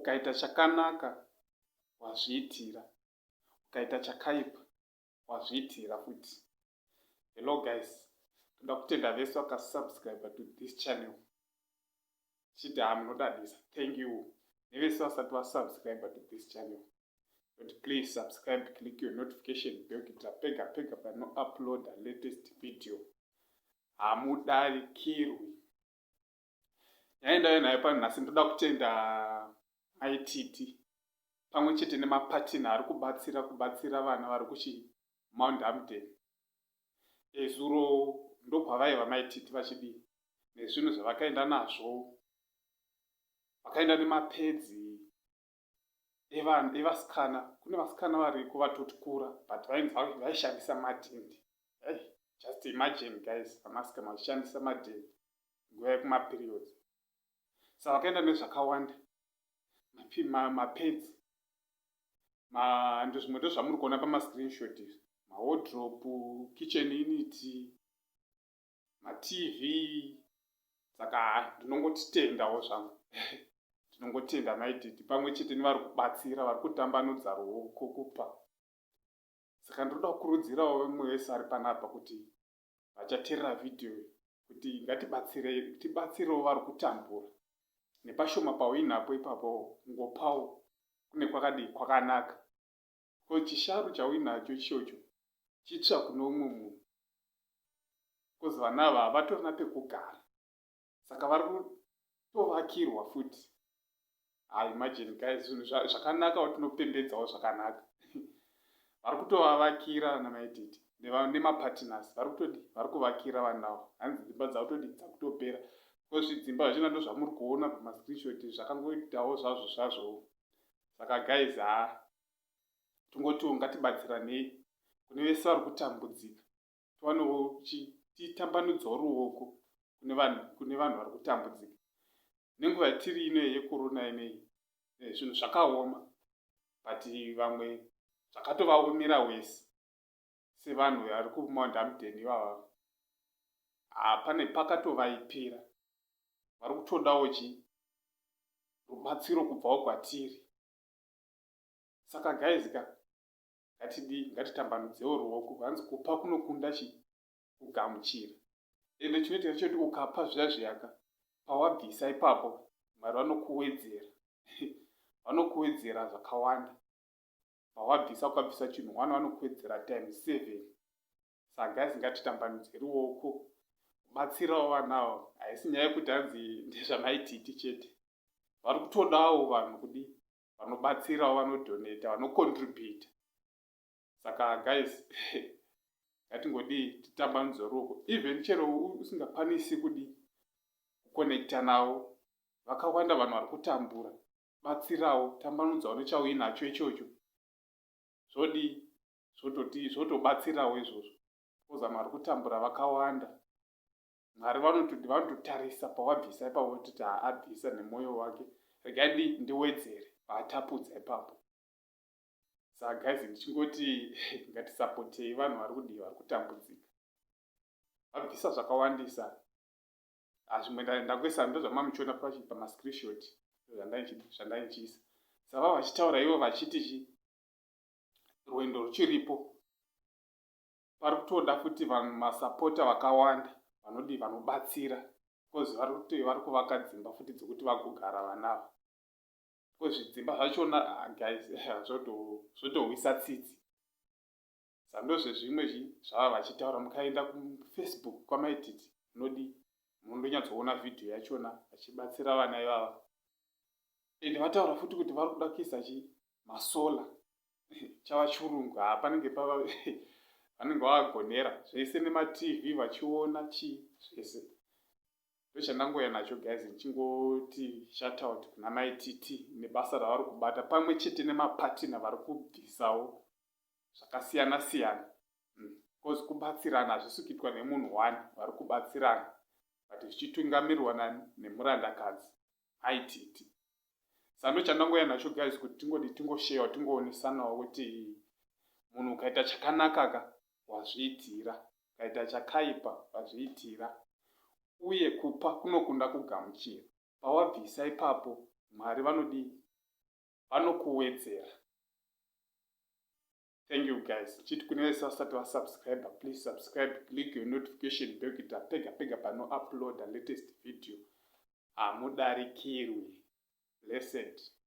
Ukaita chakanaka wazviitira, ukaita chakaipa wazviitira futi. Hello guys, ndoda kutenda vese vakasubscribe to this channel. Chiti haa munodadisa, thank you. Nevese vasati vasubscribe to this channel, but please subscribe, click your notification bell kuitira pega pega pano-uploada latest video hamudarikirwi. Nyaya ndauya nayo pano nhasi, ndoda kutenda Mai TT pamwe chete nemapartner ari kubatsira vana vari kuchi Mount Hampden. Ezuro ndokwavaiva Mai TT vachidii nezvinhu zvavakaenda nazvo. Vakaenda nemapads evasikana. Kune vasikana variko vatotikura, but vaishandisa madhindi. Hey, just imagine guys, vanasikana vachishandisa madhindi nguva yekumaperiods. Saka vakaenda nezvakawanda, mapads, ndozvimwe ndozvamuri kuona pamascreenshot izvi, mawardrobe, kitchen unit, maTV. Saka ndinongotitendawo zvangu, ndinongotenda Mai TT pamwe chete nevari kubatsira, vari kutambanudza ruoko kupa. Saka ndinoda kukurudzirawo vamwe vese vari panapa kuti vachateerera vhidhiyo kuti ngatibatsire, tibatsirewo vari kutambura nepashoma pauinapo ipapo. Kungopawo kune kwakadii kwakanaka, ko chisharu chauinacho ichocho chitsva kune umwe munhu, because vana ava havatorina pekugara, saka vari kutovakirwa futi. Ha, imagine guys, zvinhu zvakanaka, tinopembedzawo zvakanaka. Vari kutovavakira vana Mai TT nemapartners, vari kutodi, vari kuvakira vanhu ava. Hanzi dzimba dzakutodi dzakutopera, ko zvidzimba zvachona ndo zvamuri kuona pamascreenshot, zvakangoitawo zvazvo zvazvo. Saka guys, ha, tingotiwo ngatibatsiranei kune vese vari kutambudzika, tiwanewo titambanudzawo ruoko kune vanhu vari kutambudzika nenguva yatiri ino yekorona inei. Zvinhu zvakaoma, but vamwe zvakatovaomera wese, sevanhu vari kuMount Hampden ivava, hapane pakatovaipira. Vari kutodawo chi rubatsiro kubvawo kwatiri. Saka guys ka, ngatidii, ngatitambanudzewo ruoko. Hanzi kupa kunokunda chi kugamuchira. Ende chinoitika chekuti ukapa zviya zviyaka, pawabvisa ipapo Mwari vanokuwedzera, vanokuwedzera zvakawanda. Pawabvisa, ukabvisa chinhu one, vanokuwedzera times seven. Saka guys, ngatitambanudze ruoko kubatsirawo vana avo. Haisi nyaya yekuti hanzi ndezvaMai TT chete, vari kutodawo vanhu kudi vanobatsirawo, vanodonata, vanocontributa. Saka guys, ngatingodii, titambanudze ruoko. Even chero usingakwanisi kudi kuconnecta navo, vakawanda vanhu vari kutambura, batsirawo, tambanudzawo nechauinacho ichocho. Zvodii, zvototi zvotobatsirawo izvozvo, because vanhu vari kutambura vakawanda. Mwari vanototarisa pawabvisa ipapo, vototi, "Haabvisa nemwoyo wake, regai ndiwedzere paatapudza ipapo." Saka guys, ndichingoti ngatisapotei vanhu vari kudii, vari kutambudzika. Vabvisa zvakawandisa, zvimwe ndangoisa ndozvamamuchiona pamascreenshot zvandaichiisa. Saka vava vachitaura ivo vachiti chi rwendo ruchiripo, pari kutoda futi vanhu, masapota vakawanda vanodii, vanobatsira, because vari kuvaka dzimba futi dzekuti vagogara vanava, because zvidzimba zvachona, ah, guys, zvotohwisa tsitsi. Saka ndozvezvimwe zvava vachitaura. Mukaenda kuFacebook kwaMai TT munodii, munondonyatsoona vhidhiyo yachona vachibatsira vana ivava. Ende vataura futi kuti vari kuda kuisa chi masolar, chava chirungu. Ha, panenge pava vanenge vavagonera zvese nemaTV vachiona chii zvese. Ndochandangoya nacho guys, ndichingoti shoutout kuna Mai TT nebasa ravari kubata pamwe chete nemapartner vari kubvisawo zvakasiyana siyana, because kubatsirana hazvisi kuitwa nemunhu one, vari kubatsirana, but zvichitungamirirwa nemurandakadzi Mai TT. Saka ndochandangoya nacho guys, kuti tingodi tingoshewa, tingoonesanawo kuti munhu ukaita chakanaka ka, wazviitira, ukaita chakaipa, wazviitira. Uye kupa kunokunda kugamuchira. Pawabvisa ipapo Mwari vanodii. Vanokuwedzera. Thank you guys. Chiti kune vese vasati vasubscribe, please subscribe, click your notification bell kuita pega pega pano upload latest video hamudarikirwi. Blessed.